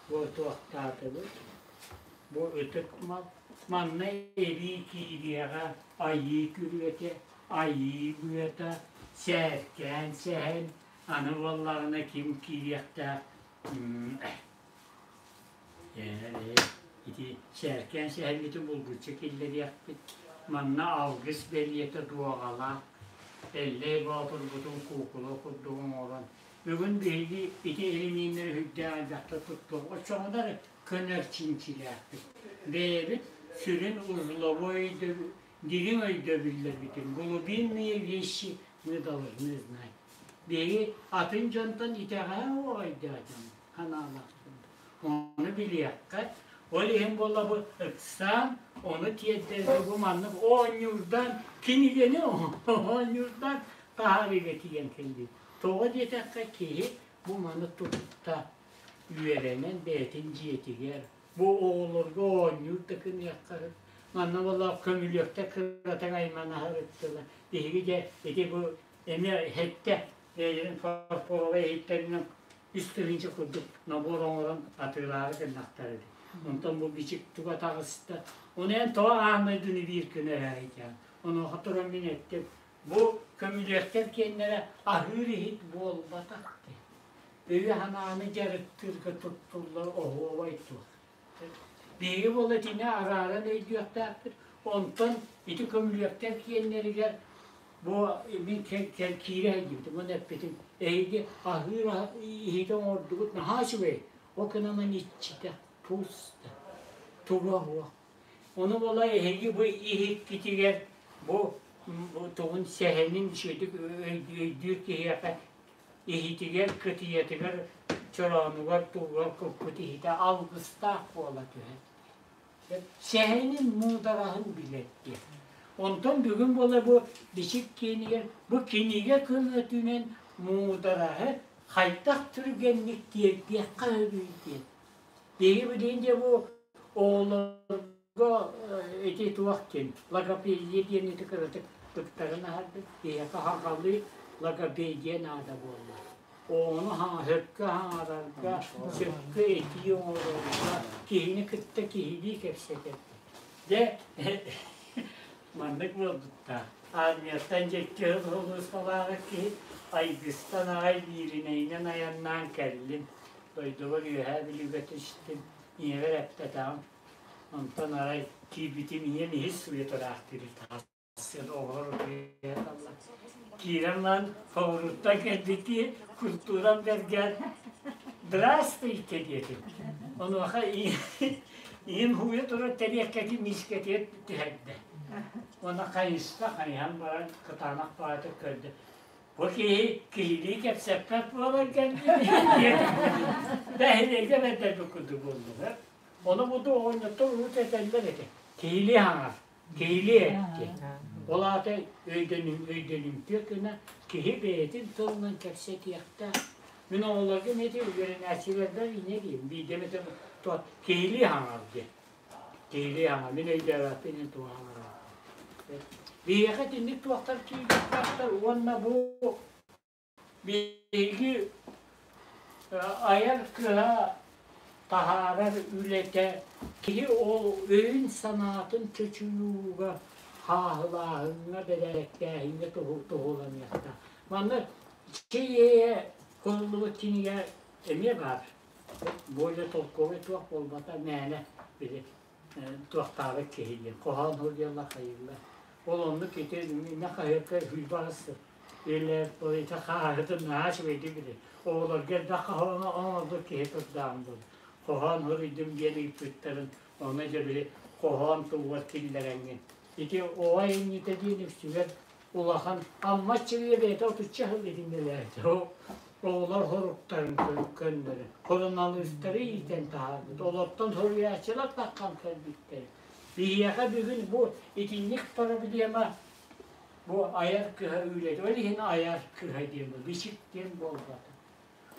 бу туохтаатыбыт. Бу ытык мал манна эбии киириэҕэ айыы күрүөтэ, айыы быата, сээркээн сэһэн, аны буоллаҕына ким киириэхтээх Ити сээркээн сэһэммитин булгуччу киллэриэхпит. Манна алгыс бэлиэтэ дуоҕалаах, Эллэй Боотурбутун куукула курдук оҥорон, бүгүн биһиги ити элимииннэри сүрдээх элбэхтэ туттуох, оччоҕуна эрэ көнөр чинчилээхпит. Бэйэбит сүрүн узловой дириҥ өйдөбүллэрбитин, глубинные вещи мы должны знать. Биһиги атын дьонтон итэҕэһэ суох өйдөөх дьон ханаалаахпын. Ону билиэххэ, ол иһин буолла бу ыксаан, ону тиэрдэргэ бу маннык оонньуурдаан, кинигэни оонньуурдаан таһаарыыга тиийэн кэллим. Тоҕо диэтэххэ киһи бу маны тутта үөрэнэн бэйэтин дьиэтигэр, бу оҕолорго оонньуур да гыныахха сөп. Манна буолла көмүлүөктэр кыратык айманаһар ыттылар. Биһиги дьэ ити бу эмиэ иһиттэ бэйэлэрин фарфоровай иһиттэринэн үс тыһыынча курдук набор оҥорон атыылаары гыннахтар эбит. Онтон бу бичик туга таҕыста. Ону эн тоҕо аан дойдуну биир күн эрэйдиэн. Онуоха туран мин эттим, бу көмүлүөктэр киэннэрэ аһыыр иһит буолбатах диэн. Өйү-санааны дьарыктыырга туттуллар оһуобай туох. Биһиги буола итини арааран өйдүөхтээхпит. Онтон ити көмүлүөктэр киэннэригэр бу мин киирэ сылдьыбытым, уонна эппитим, эһиги аһыыр иһити оҥордугут наһаа үчүгэй, ол гынан иччитэ пусто, туга суох. Ону буола эһиги бу иһиккитигэр бу тугун сэһэнин үчүгэйдик өйдүүр киһиэхэ иһитигэр, кытыйатыгар, чороонугар, тугугар куппут иһитэ алгыстаах буола түһэр. Сэһэнин муудараһын билэргэ. Онтон бүгүн буола бу бичик киинигэр бу кинигэ көмөтүнэн муудараһы хайдах түргэнник тиэрдиэххэ сөбүй диэн. Биһиги билигин дьэ бу оҕолорго ити туох диэн логопедия диэн ити кыратык быктарын аһарбыт биһиэхэ сахалыы логопедия наада буолла. Оҕону сөпкө аһарарга, сөпкө этии оҥорорго, киһини кытта киһилии кэпсэтэр. Дьэ, маннык буолбуттаах. Армияттан дьикти сулууспалаах киһи айгыстан аҕай Мииринэйинэн айаннаан кэллим. Дойдубар Үөһээ Бүлүүгэ түстүм, ийэбэр эппэтэҕим. Онтон арай киирбитим ийэм иһис суйа тураахтыыр Киирэн баран хомуруттан кэлбитии культурам бэргээн «Здравствуйте» диэтим. Онуоха ийэм һууйа турар тэриэккэтин миискэтигэр түһэрдэ. Уонна хайыста хайыһан баран кытаанах баҕайытык көрдө. Бу киһи киһилии кэпсэппэт буолан кэлбит диэтэ. Бэһилиэгэ бэрдэрбит курдук буоллулар. Ону буду оҕонньоттор урут этэллэр этэ. Киһилии хаҥар. Киһилии эттэ. Ол аата өйдөнүмтүө гына киһи бэйэтин тылынан кэпсэтиэхтээх. Мин оҕолорго эмиэ үөрэнээччилэрбэр инньэ диим. Биирдэ эмэтэ киһилии хаҥар диэн. Киһилии хаҥар. Мин өйдөөбөппүн эн туох хаҥарар. Биһиэхэ итинник туохтар киирбэтэхтэр уонна бу Биһиги айар кыһа таһаарар үлэтэ киһи ол өйүн-санаатын чочуйууга, хааһылааһыҥҥа, бэрээдэктээһиҥҥэ туһуланыахтаах. Манна чэй кылыллыбыт кинигэ эмиэ баар. Более толковый туох буолбата мээнэ били туохтаабыт киһи диэн хоһоон суруйаллар хайыыллар. Ол оннук ити иннэ хаһыакка сүүрбэ Ити хааһытын наһаа үчүгэйдик билэр. Оҕолорго элбэх хоһоону оҥорбут киһи турдаҕым буолла. Хоһоон суруйдум диэн ыйыппыттарын, ону дьэ били хоһоон туһугар киллэрэҥҥин. Ити оҕо айымньыта диэн үксүгэр улахан Амма Аччыгыйа бэйэтэ отучча сыл итиннэлээбитэ. Оҕолор хоруктарын көннөрөн, суруналыыстары иитэн таһаарбыт. Олортон суруйааччылар таххан кэлбиттэр. Биһиэхэ бүгүн бу итинник проблема Бу айар кыһа үлэтэ, ол иһин айар кыһа диэн бу бичик диэн буолбата.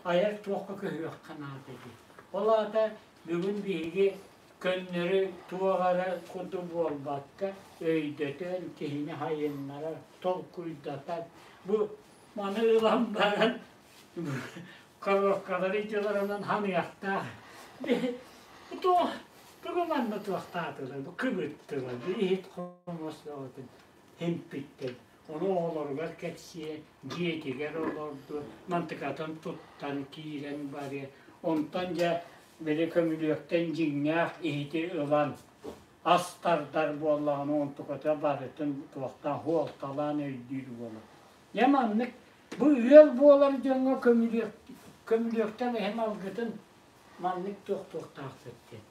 Айар туохха көһүөххэ наада диэн. Ол аата бүгүн биһиги көннөрү туох эрэ курдук буолбакка, өйдөтөн, киһини хайыннарар, толкуйдатар. Бу маны ылан баран коробкалары дьыларынан ханыахтаах. Туох тугу манна туохтаатылар, бу кыбыттылар, иһит хомус бөҕөтүн. Һимпиттэр. Ону оҕолоругар кэпсиэ, дьиэтигэр олорду, мантыкатын туттан киирэн барыа. Онтон дьэ били көмүлүөктэн дьиҥнээх иһити ылан ас тардар буоллаҕына онтуката барытын туохтаах хуолталаан өйдүүр буолар. Дьэ маннык бу ыал буолар дьоҥҥо көмүлүөк көмүлүөктэн эһэм алгытын маннык туохтуохтаахпыт диэн.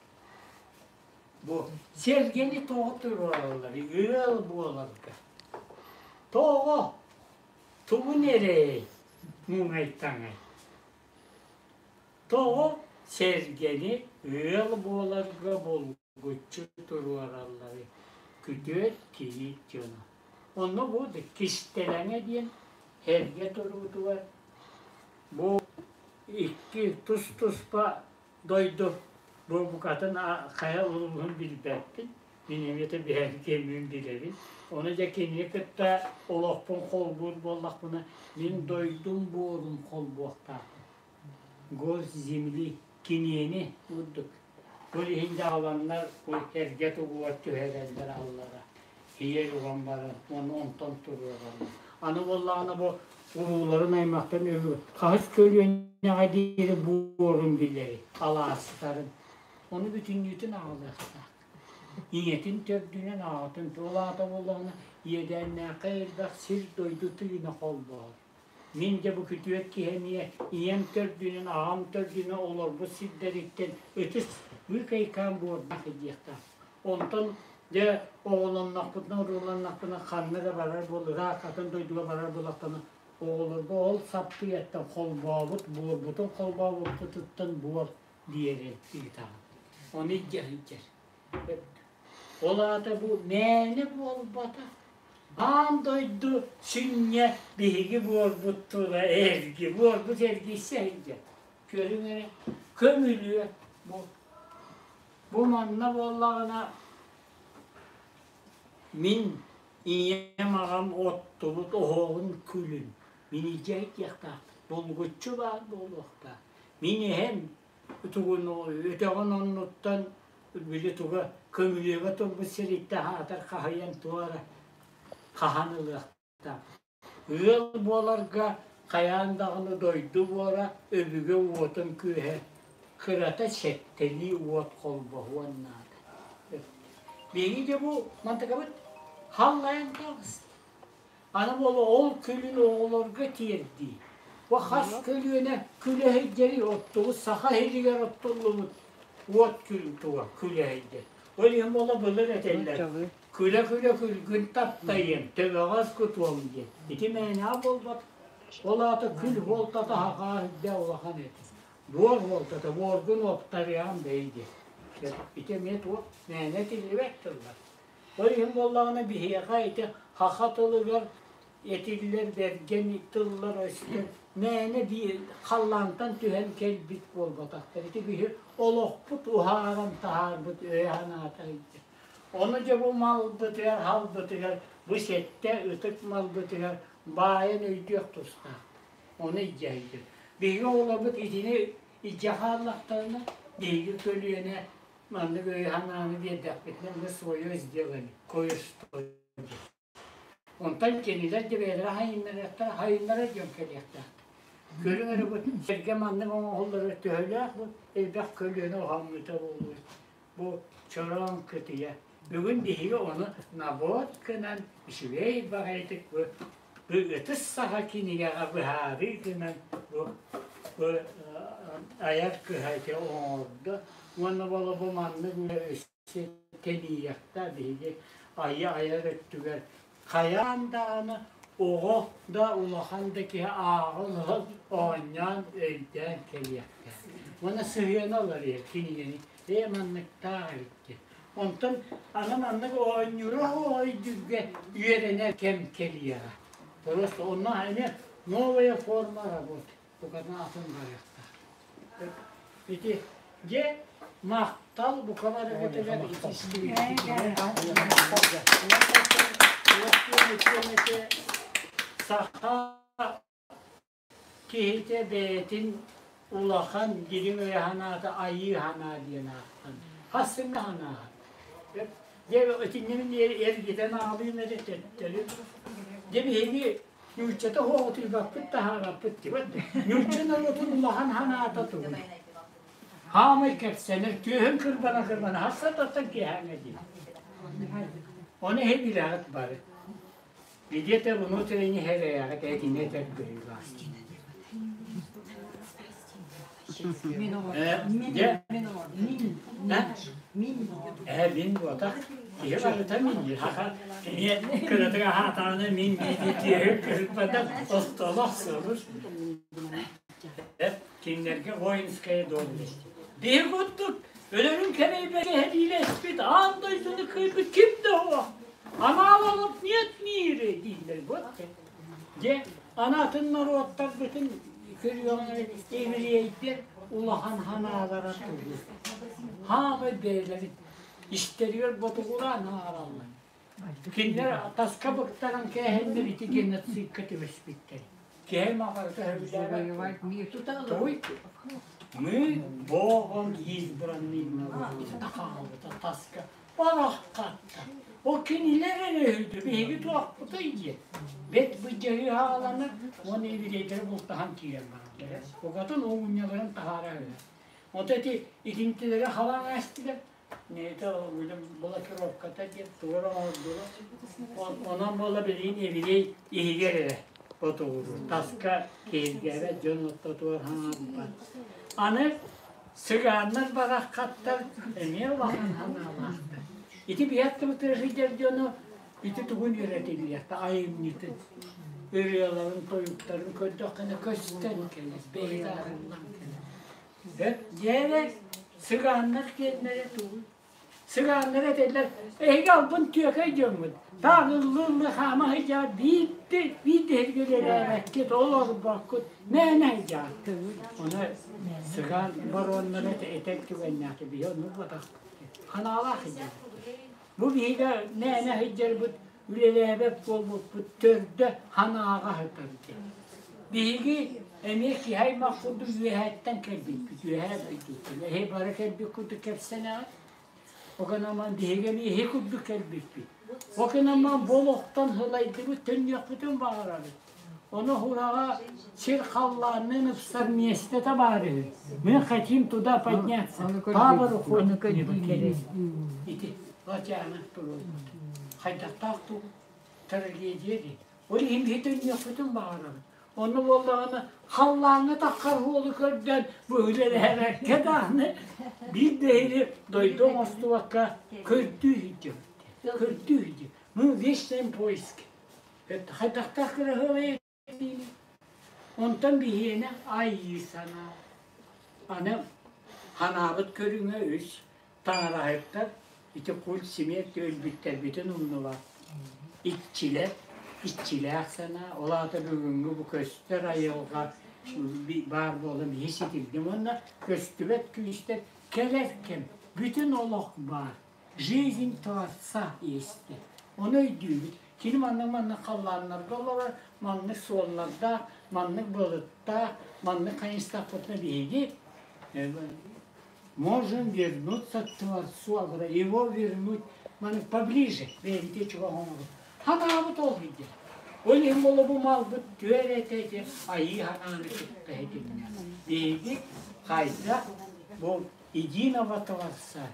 Бу сэргэни тоҕо туруораллар ыал буоларга? Тоҕо? Тугун эрэйэй муҥай-таҥай? Тоҕо сэргэни ыал буоларга булгуччу туруоралларый күтүөт киһи дьоно? Онно бу кистэлэҥэ диэн сэргэ туруутугар бу икки тус-туспа Дойду бу букатын хайа улууһун билбэппин, мин эмиэ да биһиги кэммин билэбин. Ону дьэ кинини кытта олохпун холбуур буоллахпына, мин дойдум буорун холбуохтаахпын. Гос земли киниэни курдук. Ол иһин дьаҕаланнар бу эргэ тугугар түһэрэллэр аллара. Ийэ уган баран, уонна онтон туруораллар. Аны буоллаҕына бу урууларын аймахтарын өлүү хаһыс көлүөнэҕэ диэри буорун билэри, алаастарын. Ону бүтүннүүтүн аҕалыахтаах. Ийэтин төрдүнэн аҕатын ол аата буоллаҕына иэдээннээххэ элбэх сир-дойду тыына холбоһор. Мин дьэ бу күтүөт киһи эмиэ ийэм төрдүнэн, аҕам төрдүнэн олорбут сирдэриттэн ытыс быыкайкаан буордаах диэхтээх. Онтон дьэ оҕолоннохпутуна, урууланнахпына ханна да барар буол, ыраах атын дойдуга барар буоллахтарына оҕолорго ол саппыйаттан холбообут буорбутун холбообуппутуттан буор биэрэр ыытаҕын. Ону илдьэ сылдьар. Ол аата бу мээнэ буолбатах. Аан дойду сүнньэ биһиги буорбут тула эрги, буорбут эргийсэ сылдьар. Көрүҥ эрэ, көмүлүө бу. Бу манна буоллаҕына мин ийэм аҕам оттубут оһоҕун күлүн мин илдьэ сылдьыахтаахпын, булгуччу баар буолуохтаах. Мин эһэм тугун өтөҕүн оннуттан били туга көмүлүөгэ турбут сириттэн аатар хаһыйан туора хаһан ылыахтаах. Ыал буоларга хайаан даҕаны дойду буора өбүгэ уотун күөһэ кырата сэттэлии уот холбоһуон наада. Биһиги дьэ бу мантыкабыт халлайан таҕыста. Аны буола ол күлүн оҕолорго тиэрдии. Бу хас көлүөнэ күлэһийдэри оттубут саха иһигэр оттуллубут уот күл туга күлэһийдэр. Ол иһин буола былыр этэллэр Күлэ-күлэ күлгүн таптайыам, төбөҕө кутуом диэн. Ити мээнэҕэ буолбат. Ол аата күл буолтата хахаа үрдэ улахан этэ. Буор буолтата, буоргун уоптарыаҕын бэйи диэн. Ити эмиэ туох мээнэ этиллибэт тыллар. Ол иһин буоллаҕына биһиэхэ ити хаха тылыгар этиллэр бэргэн тыллар өстөр мээнэ халлаантан түһэн кэлбит буолбатахтар. Ити биһи олохпут уһааран таһаарбыт өйө-санаата Ону дьэ бу малбытыгар, халбытыгар, бу сэттэ ытык малбытыгар баайан өйдүөх тустаах. Ону илдьэһийдим. Биһиги оҕолорбут итини илдьэ хааллахтарына, биһиги көлүөнэ маннык өйү-санааны биэрдэхпитинэ, мы свое сделали, кое-что. Онтон кинилэр да бэйэлэрэ хайыннарыахтара, хайыннарар дьон кэлиэхтээхтэр. Көрүҥ эрэ бу сиргэ маннык оҥоһуллара төһөлөөх бу элбэх көлүөнэ уһаммыта буолуой. Бу чороон кытыйа. Бүгүн биһиги ону набор гынан үчүгэй баҕайытык бу бу ытыс саҕа кинигэҕэ быһаарыы гынан бу бу айар кыһа ити оҥордо уонна бу маннык тэнийиэхтээх биһиги айа-айар өттүгэр хайаан даҕаны оҕо да улахан да киһи ааҕан ылан оонньоон өйдөөн кэлиэхтээх. Уонна сыһыана уларыйар кинигэни ээ манныктаах эбит диэн. Онтон аны маннык оонньуура өйдүүргэ үөрэнэр кэм кэлиэҕэ. Просто онно эмиэ новая форма работы. Букатын атын барыахтаах. Ити дьэ махтал бука барыгытыгар Саха киһитэ бэйэтин улахан дириҥ өйө санаата айыы санаа диэн ааттан. Хас сыҥҥа санааһын. Дьэ итиннэ эргитэн аҕалыым эрэ төттөрү. Дьэ биһиги Нууччата оҕотуйбаппыт таһаараппыт диэбэт да. Нуучча норуотун улахан санаата тугуй? Хаамай кэпсэнэр, түөһүн кырбана-кырбана хасса-таттан киэһээҥҥэ дии. Ону эһи билэҕит бары. Где-то внутренне хэрэйэҕит этини этэр быһыылаах. Ээ, мин буотах. Киһи барыта мин диир. Хаха кини кыратык аһаатаҕына мин дии түөһүн кырыппатах остуола охсуобут. Кинилэргэ воинская доблесть. Биһи курдук өлөрүн кэрэйбэккэ сэриилэспит аан дойдуну кыайбыт ким да суох. Аналогов нет в мире дииллэр вот. Дьэ, аны атын норуоттарбытын көрүөҕүҥ еврейдэр улахан ханаалара тугуй? Хаамай бэйэлэрин истэригэр ботугураан аараллар. Кинилэр таска быктаран кээһэннэр ити геноцидка түбэспиттэр. Киһи маҕарыта сөбүлээбэт. Тугуй? Мы Богом избранный народ. Хаалбыта таска Бараххатта. Ол кинилэр эрэ үһү, биһиги туохпутуй диэн. Бэт быдьаһыы хааланар уонна еврейдэри бултаһан киирэн бараллар. Букатын уунньаларын таһаара үһү. Ото ити итинтилэри халаан астилар. Это блокировката диэн тугу оҥордулар. Онон буола билигин еврей иһигэр эрэ отугуру. Таска киһиргээбэт дьон ортотугар хаҥарбат. Аны Сыгааннар бараххаттар эмиэ улахан санаалаахтар. Ити биһиэт тыбытыгар сылдьар дьону ити тугун үөрэтиллиэхтэ айымньытын, ырыаларын, тойуктарын көрдөххүнэ көстөн кэлэр, бэйэтэ арыллан кэлэр. Дьиэбэ сыгааннар киэннэрэ тугуй? Сыгааннар этэллэр, эһиги албын түөкэй дьоҥҥут, таах ыллыы-ыллыы хаама сылдьаҕыт, биирдэ биир да сиргэ үлэлээбэккит, олорбоккут, мээнэ сылдьаҕыт. Ону сыгаан боруоннара этэр түгэннээх биһи оннук буолбатахпыт. Ханаалаах сылдьабыт. Бу биһиги мээнэ сылдьарбыт, үлэлээбэт буолбуппут төрдө санааҕа сытар диэн. Биһиги эмиэ киһи аймах курдук үөһээттэн кэлбиппит, үөһээ дойдуттан. Эһи бары кэлбит курдук кэпсэнэҕит. Окономан биһиги эмиэ эһи курдук кэлбиппит. Окономан бу олохтон сылайдыбыт, төннүөхпүтүн баҕарабыт. Ону хураҕа сир халлаанныын ыпсар миэстэтэ баар үһү. Мы хотим туда подняться. Павел уходит Ити Латяна туруорбут. Хайдахтаах туу трагедия дии. Ол иһин биһи төннүөхпүтүн баҕарабыт. Онно буоллаҕына халлааҥҥа таххар уолу көрдөөн бу үлэлээбэккэ даҕаны биир да иһини дойду оҥостубакка көрдүү сылдьабыт. Көрдүү сылдьабыт. Мы в вечном поиске. Хайдахтаах кыраһыабай этиини. Онтон биһиэнэ айыы санаа. Аны ханаабыт көрүҥэ үс таҥараһыттар ити куль смерть өлбүттэрбитин умнулар. Иччилэр, иччилээх санаа, ол аата бүгүҥҥү бу көстөр айылҕа баар буолан биһи ситирдим уонна көстүбэт күүстэр кэлэр кэм, бүтүн олох баар. Жизнь Творца есть. Ону өйдүүбүт. Кини маннык-маннык халлааннарга олорор, маннык суоллардаах, маннык былыттаах, маннык хайыстахпытына биһиги можем вернуться к Творцу, его вернуть маннык поближе, бэйэбитэ чугас оҥору. Ханаабыт ол иһин. Ол иһин болобу малбыт түөр этэ айыы ханааны кытта этиннэ. Биһиги хайдах бу единого Творца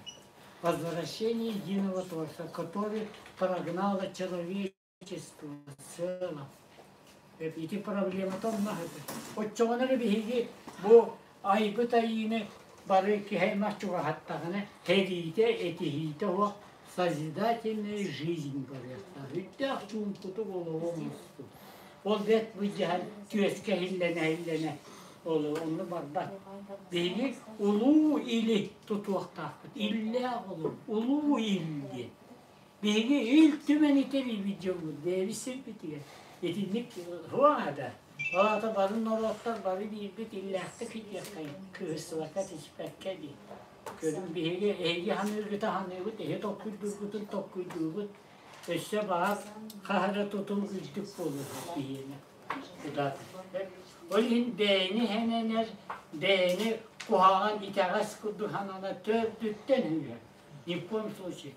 возвращение единого Творца, который прогнало человечество в целом. Ити проблемата онно Оччоҕуна эрэ биһиги бу айбыт айыыны бары киһи аймах чугаһаттаҕына тэриитэ, этиһиитэ суох созидательная жизнь барыахтаах. Үттээх чуумпутук олоҕу оҥостуу. Ол бэт быдьаһан түөскэ иһиллэнэ-иһиллэнэ ол онно барбат. Биһиги улуу или тутуохтаахпыт. Иллээх олур, улуу ил диэн. Биһиги Ил Түмэн итэрийбит дьоммут бэйэбит сирбитигэр итинник суох да. Ол аата бары норуоттар бары биирбит иллээхтик сылдьыаххайын, кыыһырсыбакка, түспэккэ дии. Көрүҥ биһиги эһиги ханыыргыта ханыыбыт, эһи толкуйдуургутун толкуйдуубут. Өссө баар хаһа да тутум үрдүк буолуо биһиэнэ. Ол иһин бэйэни сэнэнэр, бэйэни куһаҕан итэҕэс курдук сананар төрдүттэн үһү. Ни в коем случае.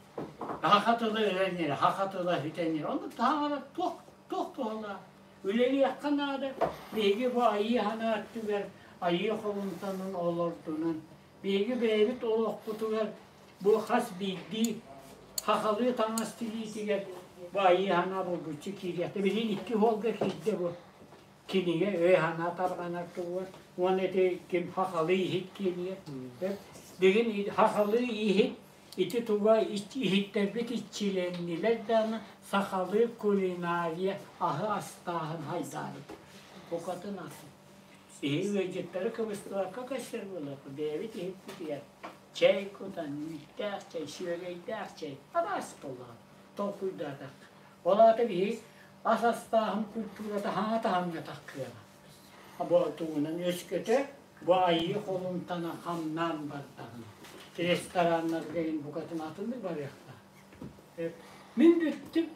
Саха тыла өлөн саха тыла сүтэн Онно таһаҕара туох туох туһалаах. Үлэлиэххэ наада. Биһиги бу айыы санаа өттүгэр айыы холумтанын олордунан биһиги бэйэбит олохпутугар бу хас биирдии хахалыы таҥас тигиитигэр бу айыы санаа булгуччу киириэхтэ. Билигин икки уолга киирдэ бу кинигэ өй санаа тарҕанар туһугар уонна ити ким хахалыы иһит киэнигэ. Билигин хахалыы иһит ити туга иһиттэрбит иччилэннилэр даҕаны сахалыы кулинария аһы астааһын хайдаабыт. Букатын атын. Иһи ыалдьыттары кыбыстыбакка көстөр буолуохпут. Бэйэбит иһиппитигэр чэй кутан, үүттээх чэй, сүөгэйдээх чэй араас буоллаҕа толкуйдаатахха. Ол аата биһи ас астааһын культурата хаҥа таһымҥа таххыаҕа. Бу тугунан өскөтө бу айыы холумтана хамнаан бардаҕына рестораннарга иһин букатын атыннык барыахтаах. Мин бүттүм.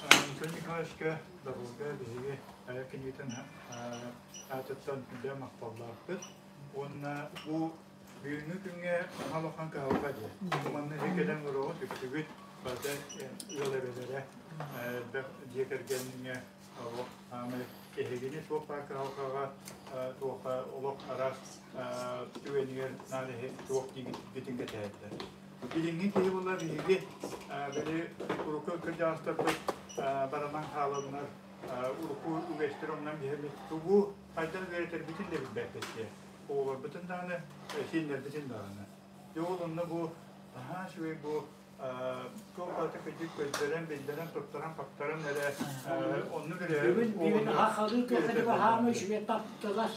Антон Николаевичка Дабылга биһиги кинигитин аатыттан сүрдээх махталлаахпыт. Уонна бу бүгүҥҥү күҥҥэ наһаа улахан кыһалҕа дии. Манна эһи кэлэн олороҕут үксүгүт барыта ыал эбэлэрэ, элбэх дьиэ кэргэҥҥэ олох саамай эһигини суох баар кыһалҕаҕа туохха олох араас түгэнигэр наар эһи туох диигитин кэтэһэллэр. Билиҥҥи киһи буолла биһиги били урукку кырдьаҕастарбыт баранан хааланнар урукку үгэстэр оннун биһэммит тугу хайдах үөрэтэрбитин да билбэппит дии. Оҕолорбутун даҕаны, сиэннэрбитин даҕаны. Дьэ ол онно бу наһаа үчүгэй бу туох барыта кырдьык көрдөрөн, биллэрэн, туттаран-хаптаран эрэ оннук эрэ Бүгүн бүгүн хахалыы туох хаама үчүгэй таптылар.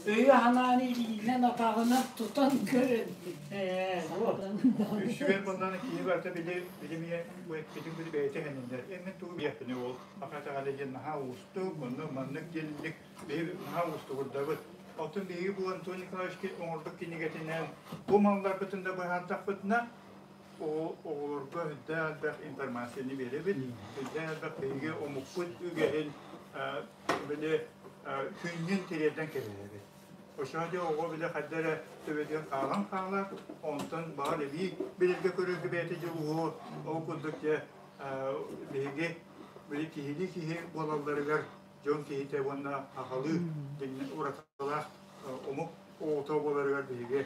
Өйү ханаан илиинэн атаҕынан тутан көрөн Үксүгэр bundan киһи барыта били билимиэ эппитин били бэйэтэ хэниннэр. Эмин тугу биэхпини ол акатаҕала диэн наһаа уустук, онно маннык диэнник биһи наһаа уустугурдабыт. Оттон биһиги бу Антон Николаевич оҥорбут кинигэтинэн бу малларбытын да быһаардахпытына оҕолорго үрдээх элбэх информацияны биэрэбит, үрдээх элбэх биһиги омукпут үгэһин били күннүн тириэрдэн кэбиһэбит. Оччоҕо дьэ оҕо били хайда эрэ төбөтүгэр хаалан хаалар, онтон баҕар эбии билэргэ көрөргө бэйэтэ дьулуһуо, ол курдук дьэ биһиги били киһилии киһи буолалларыгар дьон киһитэ уонна аҕалыы уратылаах омук оҕото буоларыгар биһиги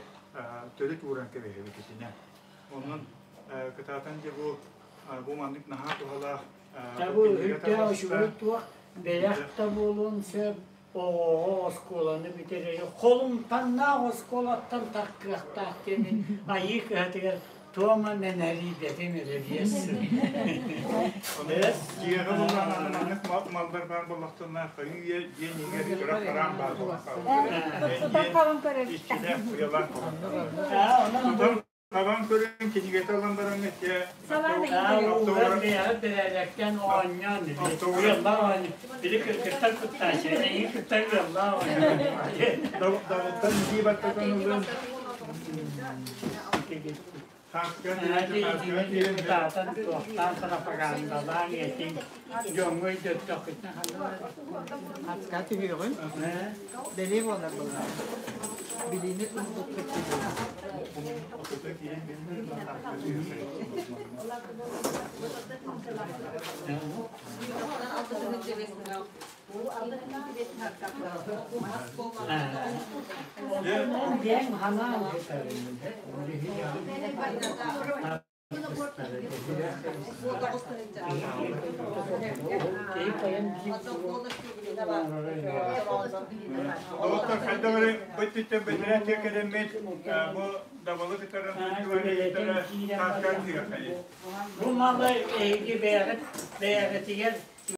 төрүт ууран кэбиһэбит итинэ. Онон кытаатан дьэ бу бу маннык наһаа туһалаах Бу үрдээх үчүгэй туох бэлэх да буолуон сөп, оҕоҕо оскуоланы бүтэрэри холумтаннаах оскуолаттан таххыахтаах диэн айыы кыһатыгар туома мэнэрийбэтин эрэ биэс. Дьиэҕэ буллаҕына маннык маллар баар буоллахтарына хайыы диэн иһигэр кыра хараан баар буоллахтар. Иччилээх уйалаах буоллахтар. Табан көрөн кинигэтэ ылан баран этэ Бэрээдэктэн оонньоон ыаллар оонньоон били кыргыттар куттааччы эйигин кытта ыаллар оонньоон Давыттан илии баттатан ылын Таатан туохтаан пропагандалаан этиҥ дьоҥҥо өйдөттөххүтүнэ Ацка түһүөҕүн бэлиэ буолар буоллаҕа. Билиини ылбыппыт Диэн ханаан Доҕоттор хайдах эрэ быттыттан бэтэрээ кэлэммит бу дабылы кытары Бу малы эһиги бэйэҕит бэйэҕитигэр.